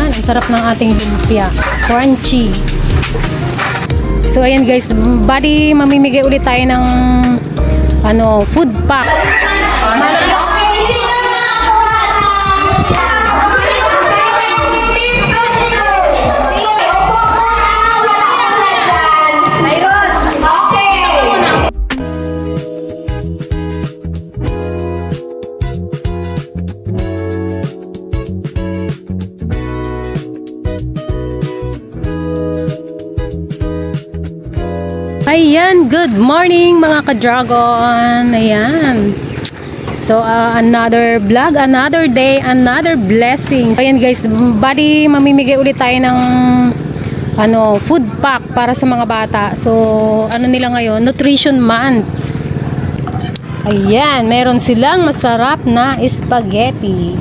Ayan, ang sarap ng ating lumpia. Crunchy. So ayan guys, bali mamimigay ulit tayo ng food pack. Ayan, good morning mga ka-dragon. Ayan. So, another vlog, another day, another blessing. So, ayan guys, bali mamimigay ulit tayo ng food pack para sa mga bata. So, ano nila ngayon? Nutrition month. Ayan, meron silang masarap na spaghetti.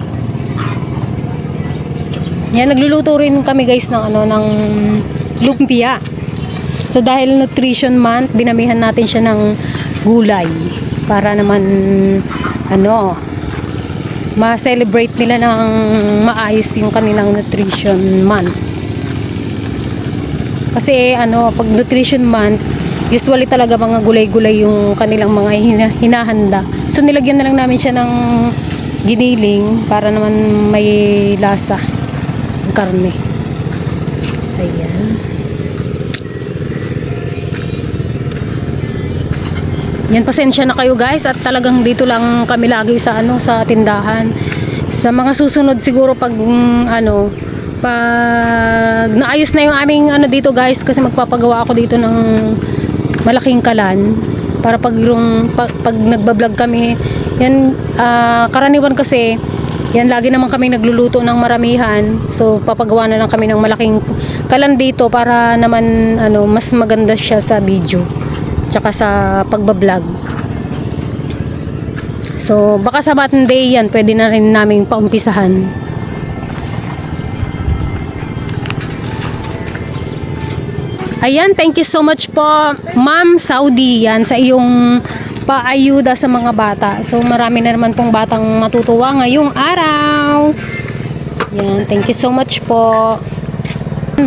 Yan, nagluluto rin kami guys ng ng lumpia. So dahil nutrition month, dinamihan natin siya ng gulay para naman ma-celebrate nila ng maayos yung kanilang nutrition month. Kasi pag nutrition month, usually talaga mga gulay-gulay yung kanilang mga hinahanda. So nilagyan na lang namin siya ng giniling para naman may lasa ang karne. Ayan. Yan, pasensya na kayo guys at talagang dito lang kami lagi sa sa tindahan. Sa mga susunod siguro pag pag naayos na yung aming dito guys, kasi magpapagawa ako dito ng malaking kalan para pag nagba-vlog kami. Yan, karaniwan kasi yan lagi naman kami nagluluto ng maramihan. So papagawa na lang kami ng malaking kalan dito para naman mas maganda siya sa video tsaka sa pagbablog. So baka sa Monday yan pwede na rin namin paumpisahan. Ayan, thank you so much po Ma'am Saudi yan sa iyong paayuda sa mga bata. So marami na naman pong batang matutuwa ngayong araw. Yan, thank you so much po.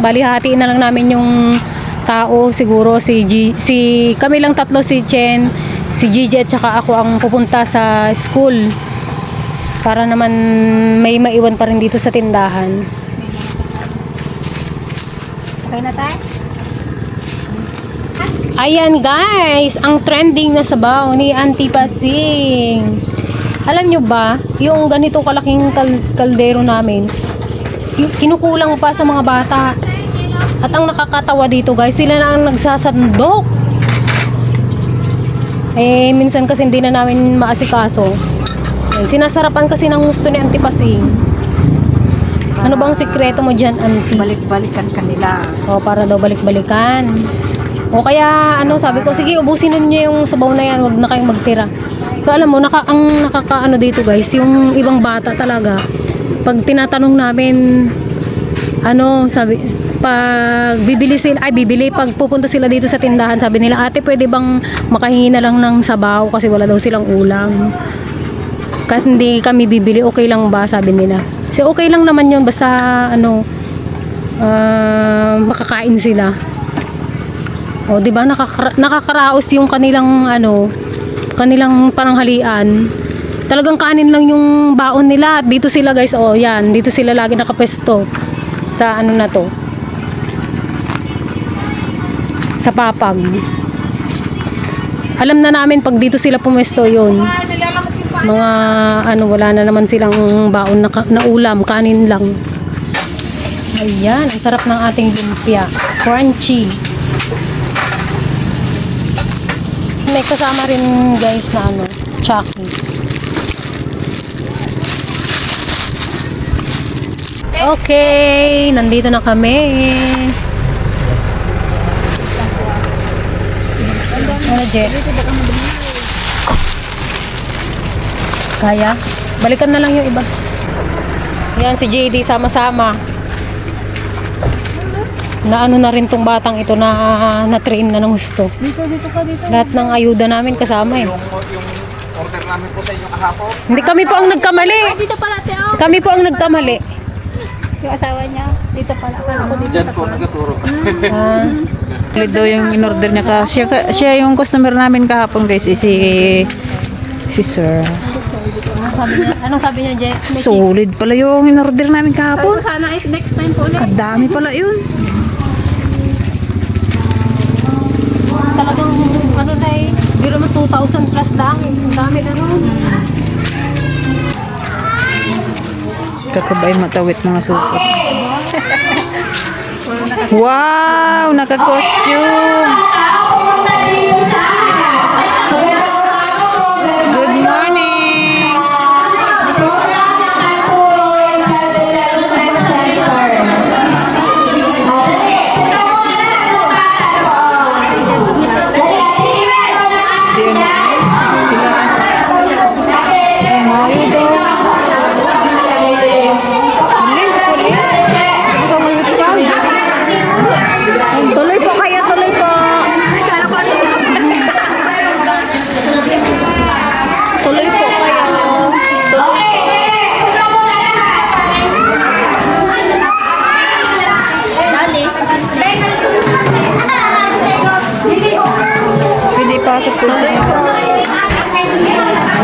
Bali hatiin na lang namin yung tao, siguro si kami lang tatlo, si Chen, si Gigi at saka ako ang pupunta sa school para naman may maiwan pa rin dito sa tindahan. Okay na tayo? Ayan guys, ang trending na sabaw ni Auntie Pasing. Alam nyo ba, yung ganito kalaking kaldero namin, kinukulang pa sa mga bata. At ang nakakatawa dito guys, sila na ang nagsasandok. Minsan kasi hindi na namin maasikaso. Sinasarapan kasi ng gusto ni Auntie Pasing. Ano bang sikreto mo dyan, Auntie? Balik-balikan kanila. O, para daw balik-balikan. O kaya, sabi ko, sige, ubusin niyo yung sabaw na yan, wag na kayong magtira. So, alam mo, ang nakakaano dito guys, yung ibang bata talaga, pag tinatanong namin, sabi, pag pag pupunta sila dito sa tindahan, sabi nila, ate pwede bang makahingi na lang ng sabaw kasi wala daw silang ulam. Kahit hindi kami bibili, okay lang ba, sabi nila. Kasi okay lang naman yun, basta makakain sila. O diba, nakakaraos yung kanilang kanilang pananghalian. Talagang kanin lang yung baon nila. Dito sila guys, yan, dito sila lagi nakapwesto sa na to, sa papag. Alam na namin pag dito sila pumwesto yun, mga wala na naman silang baon na ulam, kanin lang. Ayan, ang sarap ng ating lumpia, crunchy. May kasama rin guys na chucky. Okay, nandito na kami. Jet? Kaya? Balikan na lang yung iba. Yan, si JD sama-sama. Na na rin tong batang ito na train na ng gusto. Dito ka, dito. Lahat ng ayuda namin kasama Yung order namin po sa inyo kahapon. Hindi, kami po ang nagkamali. Dito pala, Teo. Kami po ang nagkamali. Yung asawa niya, dito pala. Akala ko dito sa kwan. Ah, Solid daw yung in-order niya ka. Siya yung customer namin kahapon guys. Si Sir. anong sabi niya, Jack? Solid pala yung in-order namin Sabi kahapon. ko sana is next time po ulit. Kadami pala yun. Talagang, ano na eh, di naman 2,000 plus lang. Ang dami na nun. Kakabay matawit mga supot. Wow! Naka-costume! Good morning! Tuloy po kayo, tuloy po. Tuloy po kayo. Pwede pasok po.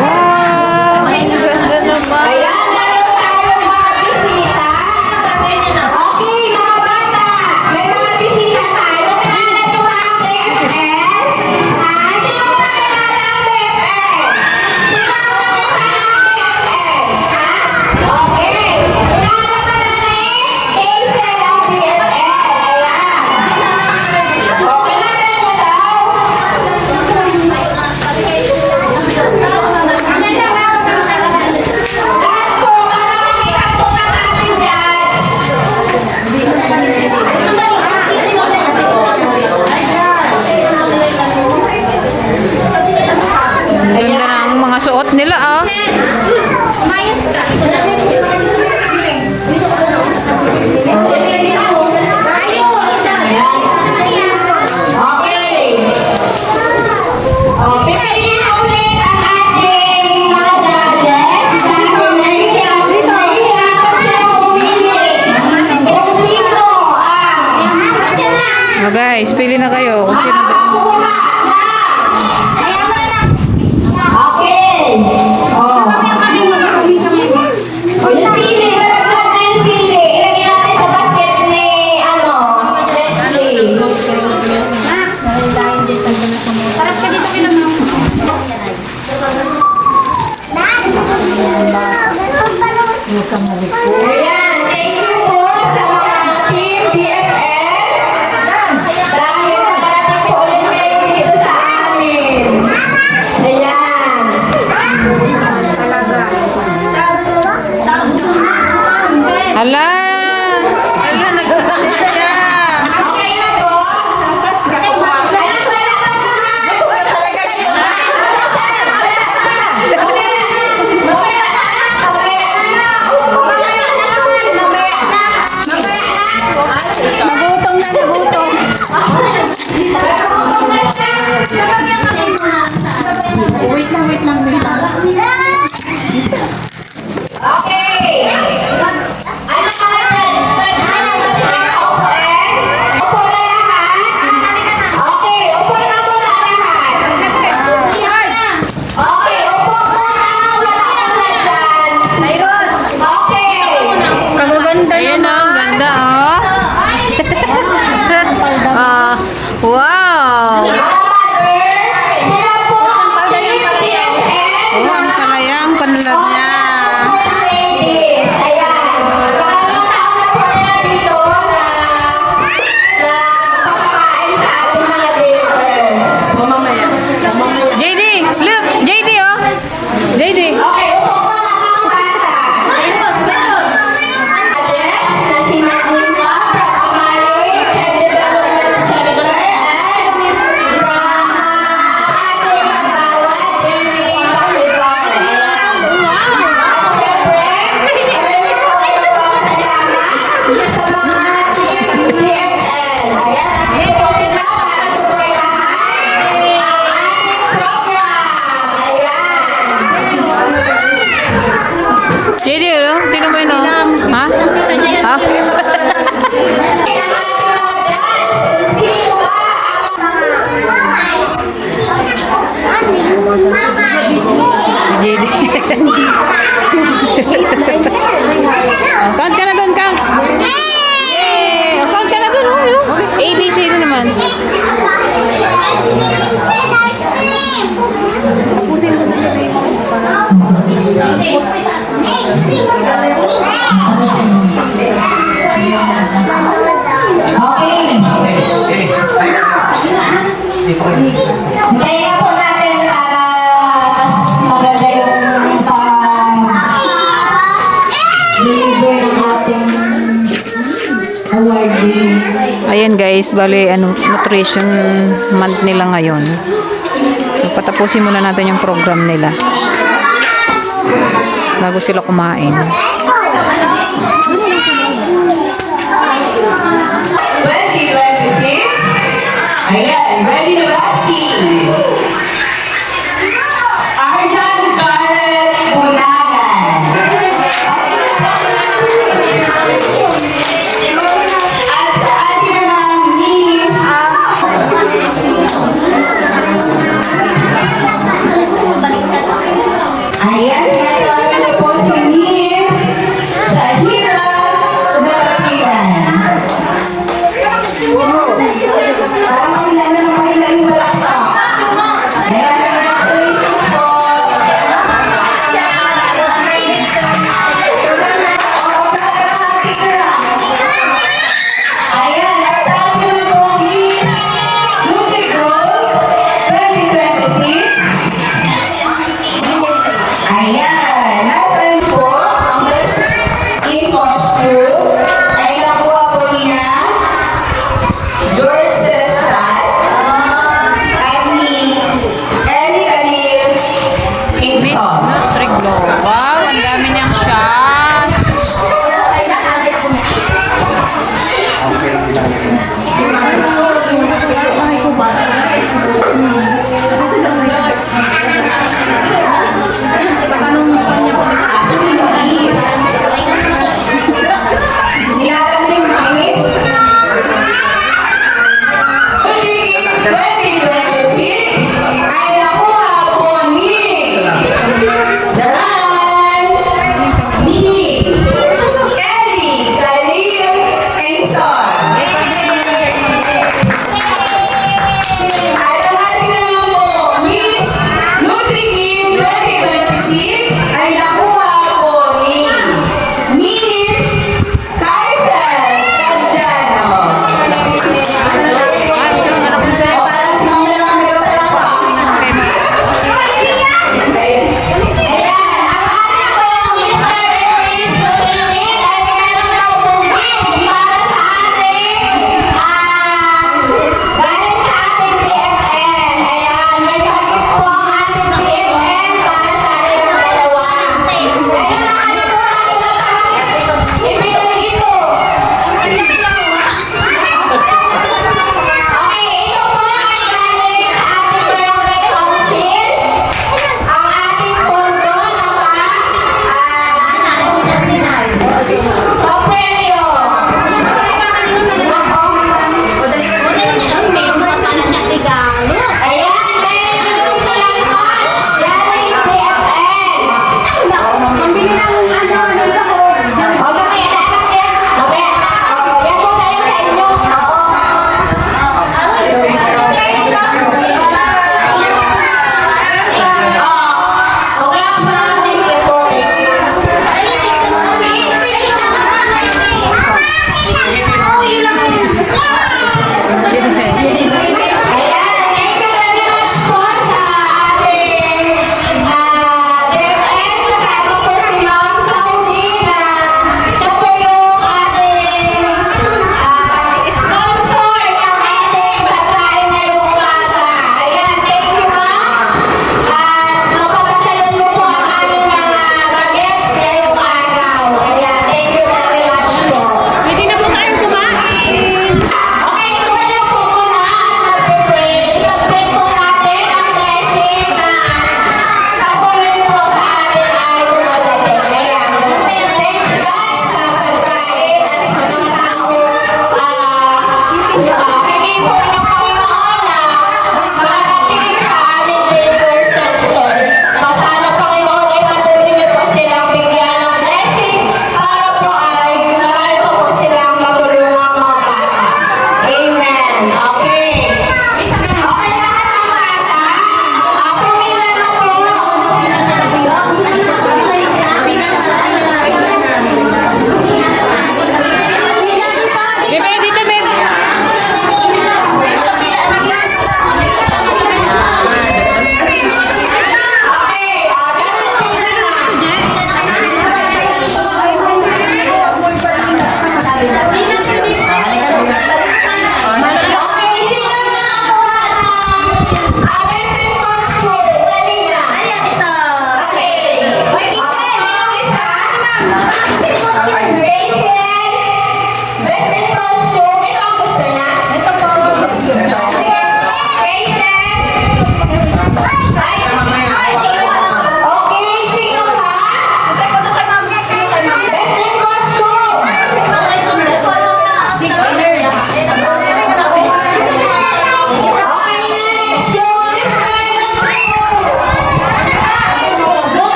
Wow! Ang ganda naman! Ganda na ang mga suot nila ah. Oh guys, pili na kayo kung sino O yung sili, malaglag na yung sili. Ilagay natin sa basket ni, Leslie. Parang ka dito kinamang. Ayan, thank you po sa mga Team DFL. Dahil nakarating po ulit kayo dito sa amin. Ayan. Hala! Hala, nagkakita siya! Okay na po. Nagutom na, nagutom. Wait lang, wait lang. Okay. Ano ka lang? Upo na lahat. Okay, upo na po na lahat. Okay, upo na. Wala ka na dyan. Okay. Kagaganda Ayan oh, ang ganda oh. Ah, wow! Sila po ang Team DFL. Oh, ang kalayang panlad niya. Ladies, ayan. Pangalawang taon na po nila dito na papakain sa ating mga driver. JD! Look! JD oh! JD! Okay, upo po na mga bata. Address na si Magnisma from Amali, Head Development Center, and from ating bawat Jimmy Kapitbahay. Siyempre, every po ay nagpapasalamat sa mga Team DFL. Ayan, ito po sila para suportahan ang ating program. Ayan. JD oh! Tingnan mo yun oh. Ha? Ha? JD. Oh, count ka na doon, count. Yay! Oh, count ka na doon, oh. ABC na naman. Kaya po natin mas maganda yung sa deliver ng ating awardee. Ayan guys, bali nutrition month nila ngayon. So, patapusin muna natin yung program nila bago sila kumain. 2026. Ayan, ready na ba si Arjan Garrett Bunagan? At sa ating mga niece, ayan, ito na po si Niece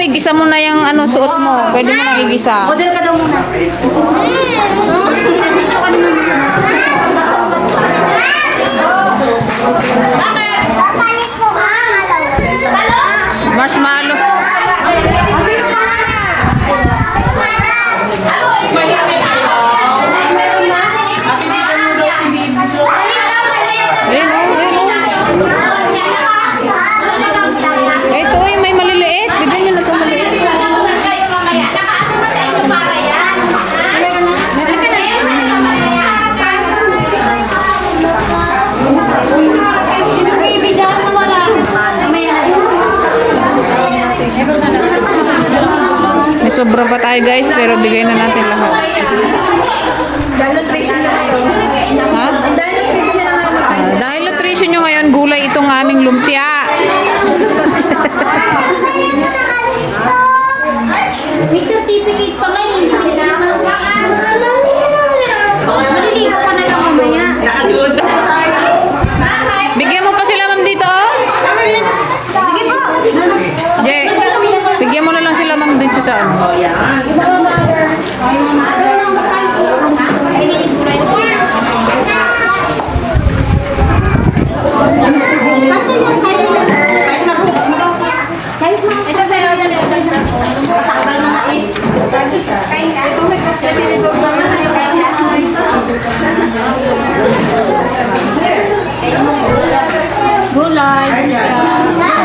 igisa mo na yung ano, suot mo. Pwede mo na igisa. Model ka daw muna. Papalit ko ha. Marshmallow. Ayun, oh, ayun, oh. Ito, yung may maliliit. Bigyan nyo na ito maliit. May sobra pa tayo guys, pero bigay na natin lahat. Ha? Dahil nutrition nyo ngayon, gulay itong aming lumpia. May certificate pa ngayon, hindi pinanakaw. Maliligo ka na lang mamaya. Bigyan mo pa sila ma'am dito, oh. Sige po. Jay, bigyan mo na lang sila ma'am dito sa ano.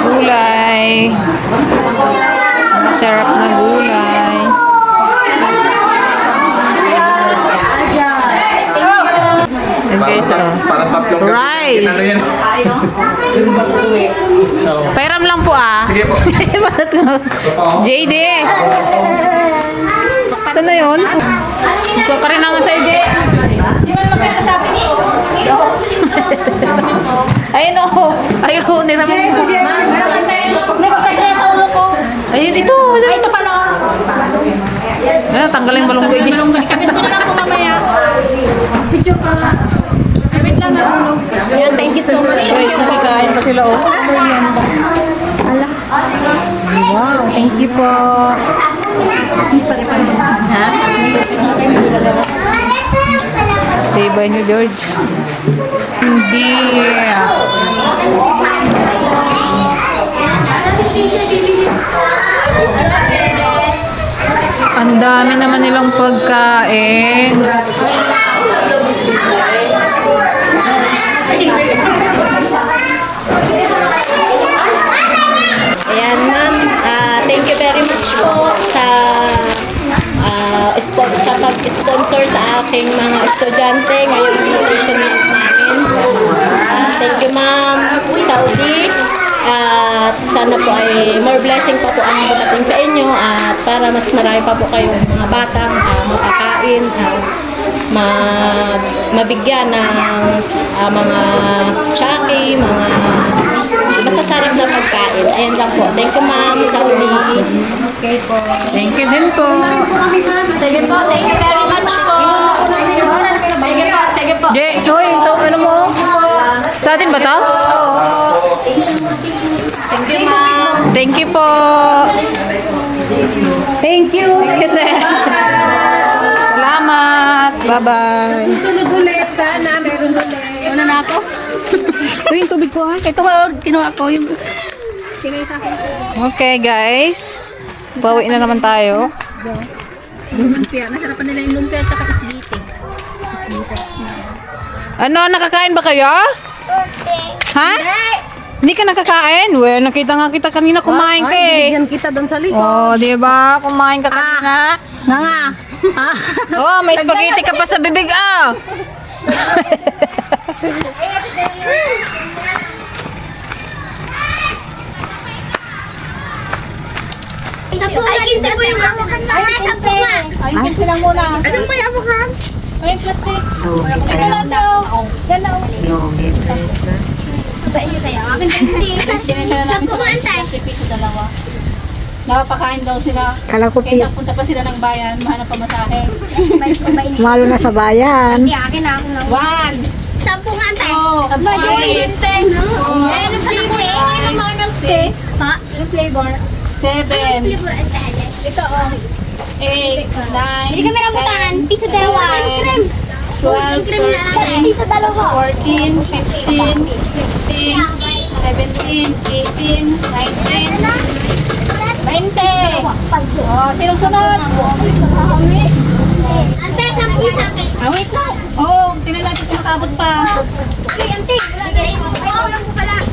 Gulay. Masarap na gulay. And guys, Parang tatlong gabi. rice. Ano yan? Pairam lang po ah. Sige po. Basat mo. JD. Saan na yun? Ito ka rin nga sa ID. Ayun oh. Ayun, niraman mo. May pagkasya sa ulo ko. Ayun, ito. Ito pala. Ano, tanggalin yung balong ko. Kapit ko na lang po mamaya. Picture ka. Ay, wait lang na ulo. Ayan, thank you so much. Guys, nakikain pa sila oh. Wow, thank you po. Ha? Tibay niyo, George. Hindi. Ang dami naman nilang pagkain. Ayan, ma'am. Thank you very much po sa sa pag-sponsor sa aking mga estudyante ngayong nutrition month namin. Thank you, ma'am. Saudi. At sana po ay more blessing pa po ang dumating sa inyo at para mas marami pa po kayong mga batang makakain at mabigyan ng mga chaki, mga masasarap na pagkain. Ayan lang po. Thank you, ma'am. Saudi. Okay po. Thank you din po. Sige po. Thank you very much po. Sige po. Sige po. Jay, hoy, ito, ano mo? Sa atin ba to? Thank you, ma'am. Thank you po. Thank you. Kasi, salamat. Bye-bye. Susunod ulit. Sana meron ulit. Una na ako. Ito yung tubig ko ha. Ito nga, kinuha ko yung... Tingay sa akin. Okay, guys. Bawi na naman tayo. lumpia. Nasarapan nila yung lumpia at saka isgiti. Ano, nakakain ba kayo? Ha? Hindi ka nakakain? Well, nakita nga kita kanina kumain ka eh. Bigyan kita doon sa likod. Oh, di ba? Kumain ka kanina. Nga. Oh, may spaghetti ka pa sa bibig ah. Ay, kinsa po yung awakan na. Nasa po nga. Ay, kasi lang muna. Anong may awakan? Ay, plastic. Ito lang daw. Yan daw. Ba iyo tayo? Akin sa po nga antay. Piso dalawa. Nakapakain daw sila. Kala ko Kaysa punta pa sila ng bayan, mahanap pa masahe. malo na sa bayan. Hindi akin na ako ng One. 10 nga antay. Oh, Ba joy. Ay, Ano flavor? Ano naman ng cake? Ha? Yung flavor. 7, ito 8, 9, Hindi kami rambutan. Pizza dalawa. 12, 13, Pizza dalawa. 14, 15, 16, 17, 18, 19, 20. Oh, sino sunod? Ante, 10 sa akin. Wait lang. Oh, tingnan natin kung nakabot pa. Okay, ante. Ayaw ko pala.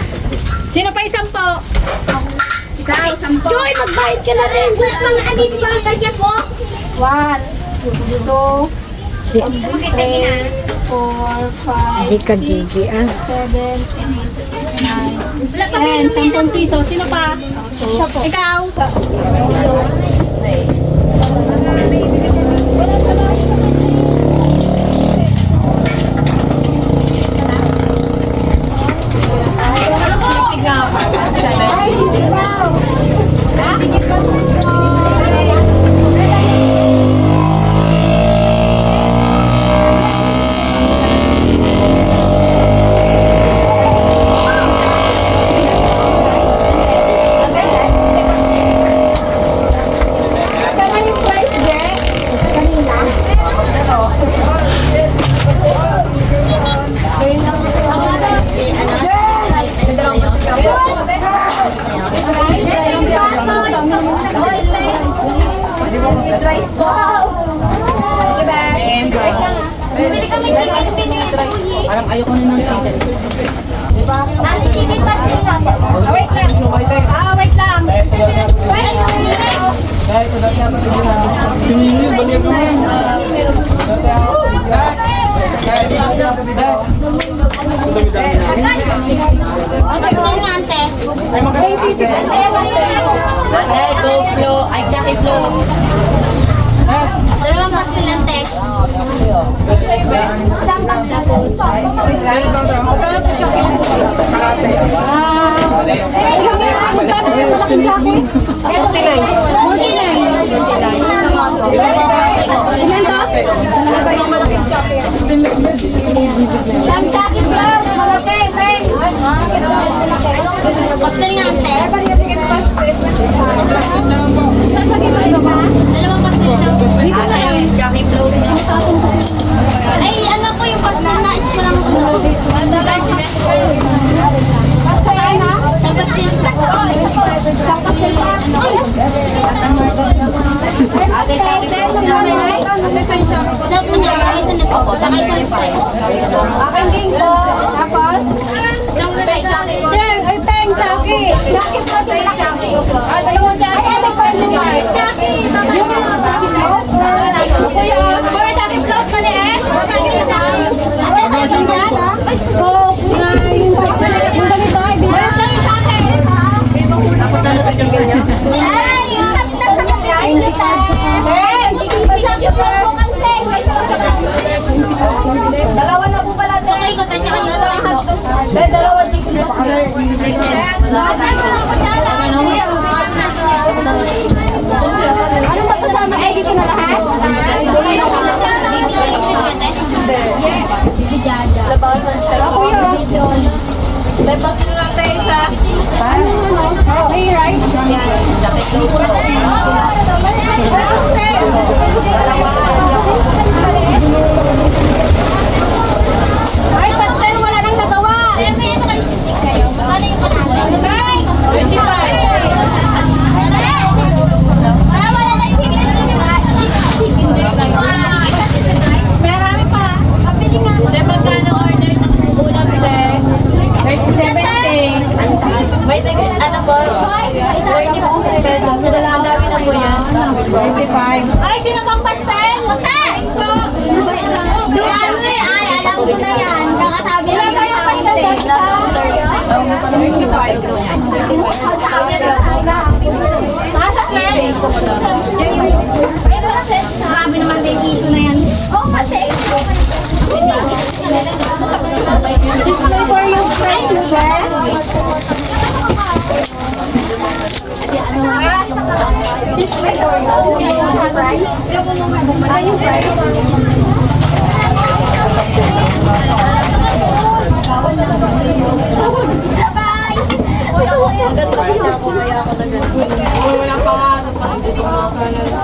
Sino pa 10? Ikaw, 10. Joy, magbayad ka na rin. Sa mga andito ba ang karya ko? 1, 2, Si, 3, 4, 5, di ka gigi, 7, 8, 9, Wala pa 10, 10 piso. Sino pa? Ikaw. Bili kami chicken pinili. Parang ayoko na ng chicken. Nani chicken pastel nga po. Wait lang. Wait lang. Pastel nga ante. Ante, go flow. Ay, jacket flow. Dalawang pastel ante. Pastel nga ante. Dalawang pastel ay, ano ko yung pastel na is parang dapat yung isa ko. Aking gingo. Tapos? Jen, ay peng, Chucky. Chucky pa din. Chucky. Dalawang Chucky. Ay, ano pa rin yung Chucky? Kuya, Chucky float pa din. Coke, nine. Yung ganito, ay, di ba? Ay, stop na sa kapitay. Dalawa na po pala. Sa kaigutan niya kayo lahat. Dalawa chicken ba? Ano ba kasama? Eh, dito na lahat? Labasan siya. Ako yun. Labasan lang tayo sa... Okay, right? Ay, pastel, wala nang nagawa. May ano kayo sisig kayo? Ano yung panalo? Ay, 25. Wala na yung chicken. Chicken Marami pa. Pabili nga. Magkano order ng ulam, te? 70. May ano po? 30 pesos. Ang dami na po yan. 25. Ay, sino bang pastel? Doon ano eh, ay, alam ko na yan. Kakasabi lang Ilan yung ba yung pastel? Pasok na. Grabe naman din dito na yan. Oh, kasi. Display for your friends, Display for your friends. Ayun, Bye! sana